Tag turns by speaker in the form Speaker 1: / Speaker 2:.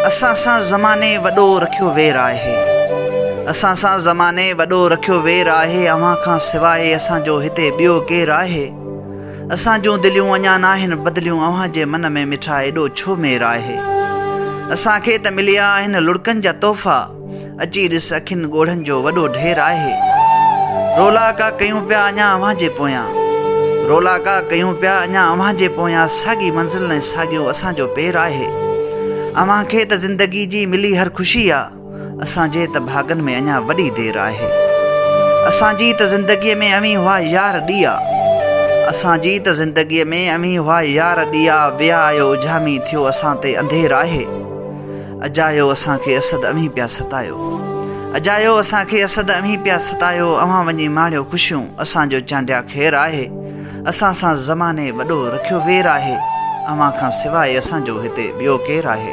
Speaker 1: اسان سان زماني وڏو رکيو وير آهي. اسان سان زماني وڏو رکيو وير آهي اوهان کان سواء اسان جو هتي ٻيو ڪير آهي. اسان جون دليون اڃا ناهن بدليون اوهان جي من ۾ مٺا ايڏو ڇو مير آهي. اسان کي ته مليا آهن لڙڪن جا تحفا اچي ڏس اکين ڳوڙهن جو وڏو ڍير آهي. رولاڪا ڪيون پيا اڃا اوهان جي پويان رولاڪا ڪيون پيا اڃا اوهان جي پويان ساڳي منزل ۽ ساڳيو اسان جو پير آهي. اوهان کي ته زندگي جي ملي هر خوشي آ. اسان جي ته ڀاڳن ۾ اڃا وڏي دير آهي. اسان جي ته زندگيء ۾ اوهين هئا يار ڏيئا. اسان جي ته زندگيء ۾ اوهين هئا يار ڏيئا ويا آهيو اجهامي ٿيو اسان تي انڌير آهي. اجايو اسان کي اسد اوهين پيا ستايو. اجايو اسان کي اسد اوهين پيا ستايو اوهان وڃي ماڻيو خوشيون اسان جو چانڊيا خير آهي. اسان سان زماني وڏو رکيو وير آهي. اوهان کان سواء اسان جو هتي ٻيو ڪير آهي.